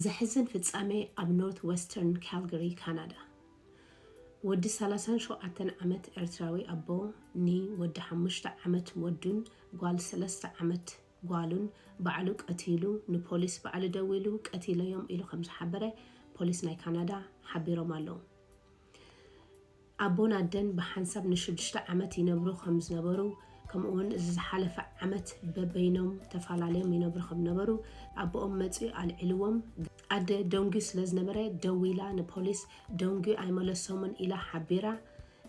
ዘሕዝን ፍጻሜ ኣብ ኖርት ዌስተርን ካልጋሪ ካናዳ። ወዲ ሰላሳን ሸውዓተን ዓመት ኤርትራዊ ኣቦ፣ ንወዲ ሓሙሽተ ዓመት ወዱን ጓል ሰለስተ ዓመት ጓሉን ባዕሉ ቀቲሉ፣ ንፖሊስ ባዕሉ ደዊሉ ቀቲለዮም ኢሉ ከም ዝሓበረ ፖሊስ ናይ ካናዳ ሓቢሮም ኣለዉ። ኣቦን ኣደን ብሓንሳብ ንሽዱሽተ ዓመት ይነብሩ ከም ዝነበሩ፣ ከምኡውን እዚ ዝሓለፈ ዓመት በበይኖም ተፈላለዮም ይነብሩ ከም ነበሩ፣ ኣቦኦም መጺኡ ኣልዒልዎም። ኣደ ደንጉዩ ስለ ዝነበረ ደዊላ ንፖሊስ፣ ደንጉዩ ኣይመለሶምን ኢላ ሓቢራ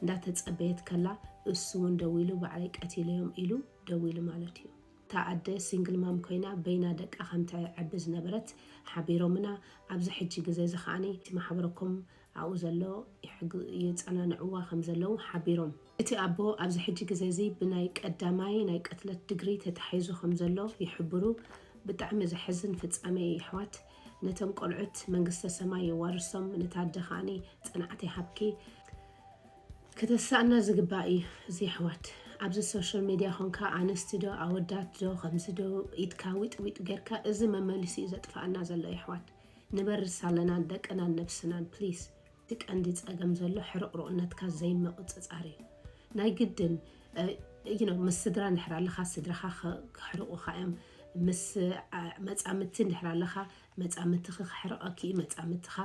እንዳተጸበየት ከላ፣ እሱ እውን ደዊሉ ባዕለይ ቀቲለዮም ኢሉ ደዊሉ ማለት እዩ። እታ ኣደ ሲንግል ማም ኮይና በይና ደቃ ከም ተዕቢ ዝነበረት ሓቢሮምና። ኣብዚ ሕጂ ግዜ እዚ ከዓኒ እቲ ማሕበረኩም ኣብኡ ዘሎ ይሕግ-፣ የጸናንዕዋ ከም ዘለዉ ሓቢሮም። እቲ ኣቦ ኣብዚ ሕጂ ግዜ እዚ ብናይ ቀዳማይ ናይ ቅትለት ድግሪ ተታሒዙ ከም ዘሎ ይሕብሩ። ብጣዕሚ ዘሕዝን ፍጻሜ እዩ ኣሕዋት። ነቶም ቆልዑት መንግስተ ሰማይ የዋርሶም፣ ነታ ኣደ ከዓኒ ጽንዓት ይሃብኪ። ክተሳእና ዝግባእ እዩ እዚ ኣሕዋት። ኣብዚ ሶሻል ሚድያ ኾንካ ኣንስቲ ዶ ኣወዳት ዶ ከምዚ ዶ ኢድካ ዊጥ ዊጥ ጌርካ፣ እዚ መመሊሱ እዩ ዘጥፋኣና ዘሎ ኣሕዋት። ንበርስ ኣለና ደቅናን ነብስናን ፕሊስ። እቲ ቀንዲ ጸገም ዘሎ ሕርቕርቕነትካ ዘይምቕጽጻር እዩ። ናይ ግድን ዩ ኖ ምስ ስድራ እንድሕር ኣለኻ ስድራኻ ከ-፣ ከሕርቑኻ እዮም። ምስ ኣ፣ መጻምድቲ እንድሕር ኣለኻ መጻምድትኺ ከሕርቐኪ እዩ። መጻምድትኻ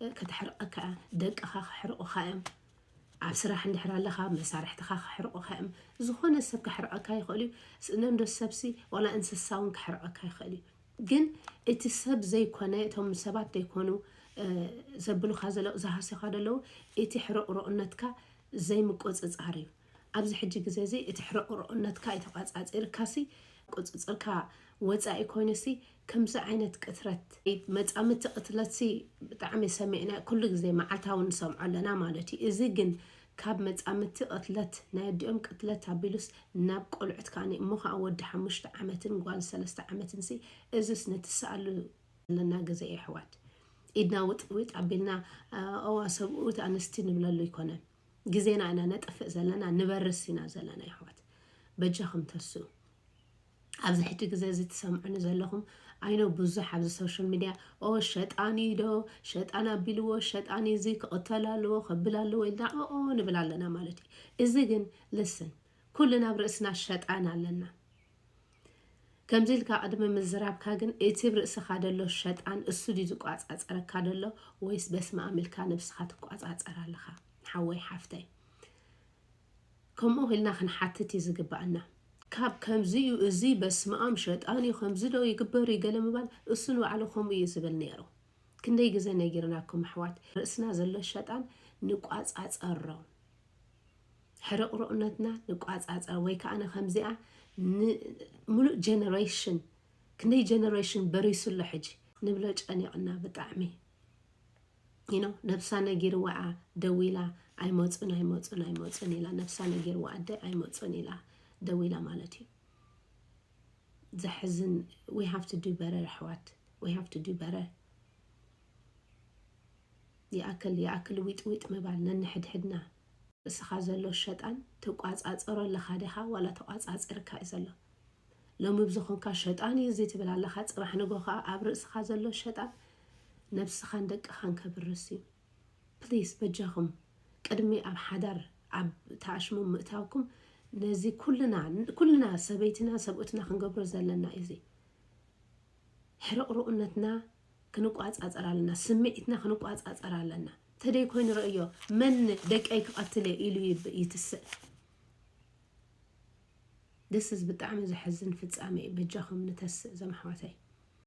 እ፣ ከተሕርቐካ እያ። ደቅኻ ከሕርቑኻ እዮም። ኣብ ስራሕ እንድሕር ኣለኻ መሳርሕትኻ ከሕርቑኻ እዮም። ዝኾነ ሰብ ከሕርቐካ ይኽእል እዩ። ስ-፣ ነንዶ ሰብሲ ዋላ እንስሳ እውን ከሕርቐካ ይኽእል እዩ። ግን እቲ ሰብ ዘይኮነ፣ እቶም ሰባት ዘይኮኑ እ፣ ዘብሉኻ ዘለዉ፣ ዝሃስዩኻ ዘለዉ፣ እቲ ሕርቕርቕነትካ ዘይምቁጽጻር እዩ። ኣብዚ ሕጂ ግዜ እዚ እቲ ሕርቕርቕነትካ እዩ ተቋጻጺርካሲ፣ ቁጽጽርካ ወጻኢ ኮይኑሲ፣ ከምዚ ዓይነት ቅትለት፣ መጻምድቲ ቅትለትሲ ብጣዕሚ ሰሚዕና፣ ኩሉ ግዜ መዓልታዊ ንሰምዖ ኣለና ማለት እዩ። እዚ ግን ካብ መጻምድቲ ቅትለት፣ ናይ ኣዲኦም ቅትለት ኣቢሉስ ናብ ቆልዑት ከኣኒ፣ እሞ ኸኣ ወዲ ሓሙሽተ ዓመትን ጓል ሰለስተ ዓመትንሲ፣ እዝስ ነቲ ሰኣሉ ዘለና ግዜ የሕዋት። ኢድና ውጥ ውጥ ኣቢልና፣ ኣ፣ ኦዋ ሰብኡት ኣንስቲ ንብለሉ ኣይኮነን። ግዜና ኢና ነጥፍእ ዘለና፣ ንበርስ ኢና ዘለና የሕዋት። በጃኹም ተስኡ። ኣብዚ ሕጂ ግዜ እዚ ትሰምዑኒ ዘለኹም፣ ኣይኖ ብዙሕ ኣብዚ ሶሻል ሚድያ፣ "ኦ ሸጣን እዩ ዶ፣ ሸጣን ኣቢልዎ፣ ሸጣን እዩ እዚ ክቕተል ኣለዎ፣ ከብል ኣለዎ" ኢልና ኦ ኦ ንብል ኣለና ማለት እዩ። እዚ ግን ልስን፣ ኩልና ኣብ ርእስና ሸጣን ኣለና። ከምዚ ኢልካ ቅድሚ ምዝራብካ ግን እቲ ኣብ ርእስኻ ደሎ ሸጣን እሱ ድዩ ዝቋጻጸረካ ደሎ ወይስ በስመ ኣብ ኢልካ ነብስኻ ትቋጻጸር ኣለኻ? ሓወይ ሓፍተይ፣ ከምኡ ኢልና ክንሓትት እዩ ዝግባኣና። ካብ ከምዚ እዩ እዚ በስመ ኣብ ሸጣን እዩ ከምዚ ዶ ይግበር እዩ ገለ ምባል እሱ ንባዕሉ ከምኡ እዩ ዝብል ነይሩ። ክንደይ ግዜ ነጊርናኩም ኣሕዋት፣ ርእስና ዘሎ ሸጣን ንቋጻጸሮ። ሕርቕርቕነትና ንቋጻጸር ወይ ከኣ ከምዚኣ ን-፣ ምሉእ ጀነሬሽን፣ ክንደይ ጀነሬሽን በሪሱ ኣሎ ሕጂ ንብሎ ጨኒቕና ብጣዕሚ። You know፣ ነብሳ ነጊርዋ ደዊላ ኣይመጹን ኣይመጹን ኣይመጹን ኢላ፣ ነብሳ ነጊርዋ ኣደ ኣይመጹን ኢላ ደዊላ ማለት እዩ። ዘሕዝን። We have to do better ኣሕዋት፣ we have to do better። ይኣክል ይኣክል ዊጥ ዊጥ ምባል ነንሕድሕድና። እስኻ ዘሎ ሸጣን ትቋጻጸሮ ኣለኻ ዲኻ ዋላ ተቋጻጺርካ እዩ ዘሎ? ሎሚ ብዝኾንካ ሸጣን እዩ እዚ ትብል ኣለኻ፣ ጽባሕ ንጎ ኸኣ ኣብ ርእስኻ ዘሎ ሸጣን ነብስኻን ደቅኻን ከብርስ እዩ። ፕሊስ በጃኹም ቅድሚ ኣብ ሓዳር ኣብ ተኣሽሙ ምእታውኩም ነዚ ኩልና ኩልና ሰበይትና ሰብኡትና ክንገብሮ ዘለና እዩ እዚ። ሕርቕርቕነትና ክንቋጻጸር ኣለና፣ ስምዒትና ክንቋጻጸር ኣለና። ተደይ ኮይኑ ረእዮ መን ደቀይ ክቐትል እየ ኢሉ ይብ-፣ ይትስእ። This is ብጣዕሚ ዘሕዝን ፍጻሜ እዩ። በጃኹም ንተስእ እዞም ኣሕዋተይ።